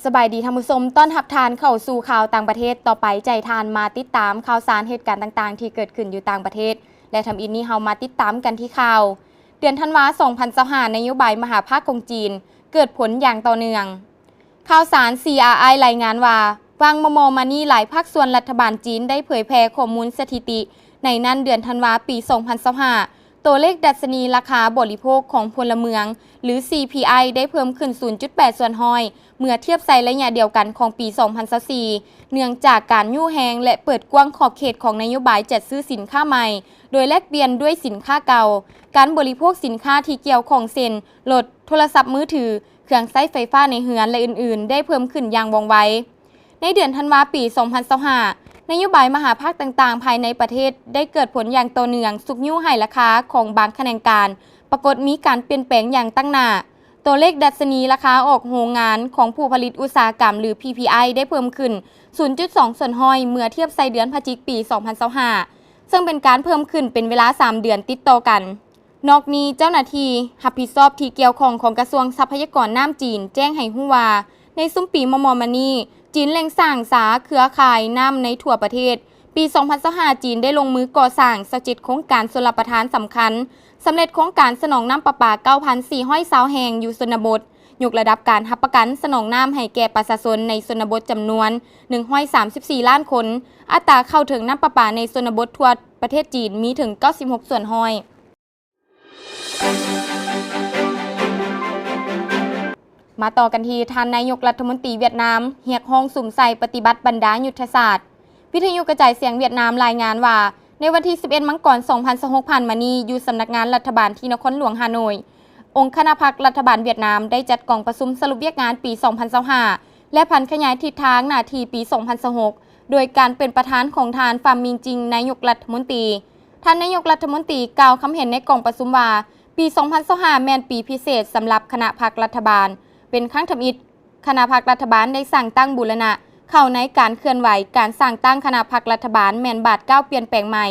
ສະບາຍດີທ່ານຜູ້ຊົມ, ຕ້ອນຮັບທ່ານເຂົ້າສູ່ຂ່າວຕ່າງປະເທດ. ຕໍ່ໄປຈະໃຫ້ທ່ານມາຕິດຕາມຂ່າວສານເຫດການຕ່າງໆທີ່ເກີດຂຶ້ນຢູ່ຕ່າງປະເທດ ແລະ ທຳອິດນີ້ເຮົາມາຕິດຕາມກັນທີ່ຂ່າວ ເດືອນທັນວາ ສອງພັນຊາວຫ້າ ນະໂຍບາຍມະຫາພາກຂອງຈີນເກີດຜົນຢ່າງຕໍ່ເນື່ອງ. ຂ່າວສານ ຊີອາໄອ ລາຍງານວ່າ ຫວ່າງມໍ່ໆມານີ້ ຫຼາຍພາກສ່ວນລັດຖະບານຈີນໄດ້ເຜີຍແຜ່ຂໍ້ມູນສະຖິຕິ, ໃນນັ້ນເດືອນທັນວາປີສອງພັນຊາວຫ້າ ໂຕເລກດັດຊະນີລາຄາບໍລິໂພກຂອງພົນລະເມືອງ ຫຼື ຊີພີໄອ ໄດ້ເພີ່ມຂຶ້ນສູນຈຸດແປດສ່ວນຮ້ອຍ ເມື່ອທຽບໃສ່ໄລຍະດຽວກັນຂອງປີສອງພັນຊາວສີ່ ເນື່ອງຈາກການຍູ້ແຮງ ແລະ ເປີດກວ້າງຂອບເຂດຂອງນະໂຍບາຍຈັດຊື້ສິນຄ້າໃໝ່ ໂດຍແລກປ່ຽນດ້ວຍສິນຄ້າເກົ່າ, ການບໍລິໂພກສິນຄ້າທີ່ກ່ຽວຂ້ອງເຊັ່ນ ລົດ, ໂທລະສັບມືຖື, ເຄື່ອງໃຊ້ໄຟຟ້າໃນເຮືອນ ແລະ ອື່ນໆ ໄດ້ເພີ່ມຂຶ້ນຢ່າງວ່ອງໄວ. ໃນເດືອນທັນວາປີສອງພັນຊາວຫ້າ ນະໂຍບາຍມະຫາພາກຕ່າງໆພາຍໃນປະເທດໄດ້ເກີດຜົນຢ່າງຕໍ່ເນື່ອງ, ຊຸກຍູ້ໃຫ້ລາຄາຂອງບາງຂະແໜງການປາກົດມີການປ່ຽນແປງຢ່າງຕັ້ງໜ້າ. ໂຕເລກດັດຊະນີລາຄາອອກໂຮງງານຂອງຜູ້ຜະລິດອຸດສາຫະກຳ ຫຼື ພີພີໄອ ໄດ້ເພີ່ມຂຶ້ນສູນຈຸດສອງສ່ວນຮ້ອຍ ເມື່ອທຽບໃສ່ເດືອນພະຈິກປີສອງພັນຊາວຫ້າ ເຊິ່ງເປັນການເພີ່ມຂຶ້ນເປັນເວລາສາມເດືອນຕິດຕໍ່ກັນ. ນອກນີ້, ເຈົ້າໜ້າທີ່ຮັບຜິດຊອບທີ່ກ່ຽວຂ້ອງຂອງກະຊວງຊັບພະຍາກອນນ້ຳຈີນແຈ້ງໃຫ້ຮູ້ວ່າ ໃນຊຸມປີມໍ່ໆມານີ້ ຈີນເລັ່ງສ້າງສາເຄືອຂ່າຍນ້ຳໃນທົ່ວປະເທດ. ປີສອງພັນຊາວຫ້າ ຈີນໄດ້ລົງມືກໍ່ສ້າງຊາວເຈັດໂຄງການຊົນລະປະທານສຳຄັນ, ສຳເລັດໂຄງການສະໜອງນ້ຳປະປາເກົ້າພັນສີ່ຮ້ອຍຊາວແຫ່ງຢູ່ຊົນນະບົດ, ຍົກລະດັບການຮັບປະກັນສະໜອງນ້ຳໃຫ້ແກ່ປະຊາຊົນໃນຊົນນະບົດຈຳນວນໜຶ່ງຮ້ອຍສາມສິບສີ່ລ້ານຄົນ, ອັດຕາເຂົ້າເຖິງນ້ຳປະປາໃນຊົນນະບົດທົ່ວປະເທດຈີນມີເຖິງເກົ້າສິບຫົກສ່ວນຮ້ອຍ. ມາຕໍ່ກັນທີ່ທ່ານນາຍົກລັດຖະມົນຕີຫວຽດນາມ ຮຽກຮ້ອງສຸມໃສ່ປະຕິບັດບັນດາຍຸດທະສາດ. ວິທະຍຸກະຈາຍສຽງຫວຽດນາມລາຍງານວ່າ ໃນວັນທີສິບເອັດ ມັງກອນ ສອງພັນຊາວຫົກ ຜ່ານມານີ້, ຢູ່ສຳນັກງານລັດຖະບານທີ່ນະຄອນຫຼວງຮ່າໂນ້ຍ, ອົງຄະນະພັກລັດຖະບານຫວຽດນາມໄດ້ຈັດກອງປະຊຸມສະຫຼຸບວຽກງານປີສອງພັນຊາວຫ້າ ແລະ ຜັນຂະຫຍາຍທິດທາງໜ້າທີ່ປີສອງພັນຊາວຫົກ ໂດຍການເປັນປະທານຂອງທ່ານ ຟາມມິນຈິງ ນາຍົກລັດຖະມົນຕີ. ທ່ານນາຍົກລັດຖະມົນຕີກ່າວຄຳເຫັນໃນກອງປະຊຸມວ່າ ປີສອງພັນຊາວຫ້າ ແມ່ນປີພິເສດສຳລັບຄະນະພັກລັດຖະບານ. ເປັນຄັ້ງທຳອິດ ຄະນະພັກລັດຖະບານໄດ້ສ້າງຕັ້ງບູລະນະເຂົ້າໃນການເຄື່ອນໄຫວ. ການສ້າງຕັ້ງຄະນະພັກລັດຖະບານແມ່ນບາດກ້າວປ່ຽນແປງໃໝ່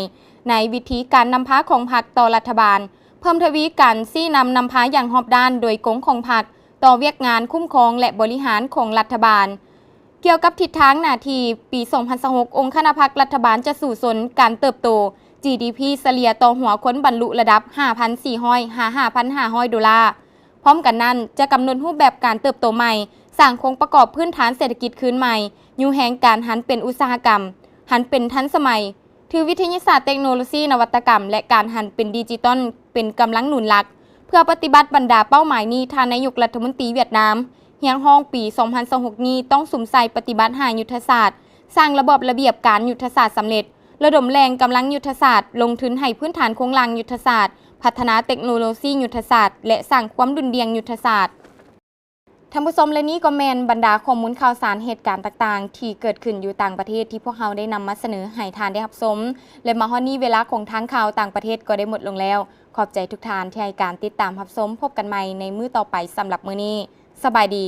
ໃນວິທີການນຳພາຂອງພັກຕໍ່ລັດຖະບານ, ເພີ່ມທະວີການຊີ້ນຳນຳພາຢ່າງຮອບດ້ານໂດຍກົງຂອງພັກຕໍ່ວຽກງານຄຸ້ມຄອງ ແລະ ບໍລິຫານຂອງລັດຖະບານ. ກ່ຽວກັບທິດທາງໜ້າທີ່, ປີສອງພັນຊາວຫົກ ອົງຄະນະພັກລັດຖະບານຈະສູ້ຊົນການເຕີບໂຕ ຈີດີພີ ສະເລ່ຍຕໍ່ຫົວຄົນບັນລຸລະດັບຫ້າພັນສີ່ຮ້ອຍ ຫາ ຫ້າພັນຫ້າຮ້ອຍໂດລາ. ພ້ອມກັນນັ້ນ, ຈະກຳນົດຮູບແບບການເຕີບໂຕໃໝ່, ສ້າງໂຄງປະກອບພື້ນຖານເສດຖະກິດຄືນໃໝ່, ຍູ້ແຮງການຫັນເປັນອຸດສາຫະກຳ, ຫັນເປັນທັນສະໄໝ, ຖືວິທະຍາສາດເຕັກໂນໂລຊີນະວັດຕະກຳ ແລະ ການຫັນເປັນດິຈິຕອນເປັນກຳລັງໜູນຫຼັກ. ເພື່ອປະຕິບັດບັນດາເປົ້າໝາຍນີ້, ທ່ານນາຍົກລັດຖະມົນຕີຫວຽດນາມຮຽກຮ້ອງປີສອງພັນຊາວຫົກນີ້ຕ້ອງສຸມໃສ່ປະຕິບັດຫ້າຍຸດທະສາດ, ສ້າງລະບອບລະບຽບການຍຸດທະສາດສຳເລັດ, ລະດົມແຫຼ່ງກຳລັງຍຸດທະສາດ, ລົງທຶນໃຫ້ພື້ນຖານໂຄງລ່າງຍຸດທະສາດ, ພັດທະນາເຕັກໂນໂລຊີຍຸດທະສາດ ແລະ ສ້າງຄວາມດຸ່ນດ່ຽງຍຸດທະສາດ. ທ່ານຜູ້ຊົມ, ແລະ ນີ້ກໍແມ່ນບັນດາຂໍ້ມູນຂ່າວສານເຫດການຕ່າງໆທີ່ເກີດຂຶ້ນຢູ່ຕ່າງປະເທດທີ່ພວກເຮົາໄດ້ນຳມາສະເໜີໃຫ້ທ່ານໄດ້ຮັບຊົມ ແລະ ມາຮອດນີ້ເວລາຂອງທາງຂ່າວຕ່າງປະເທດກໍໄດ້ໝົດລົງແລ້ວ. ຂອບໃຈທຸກທ່ານທີ່ໃຫ້ການຕິດຕາມຮັບຊົມ. ພົບກັນໃໝ່ໃນມື້ຕໍ່ໄປ. ສຳລັບມື້ນີ້, ສະບາຍດີ.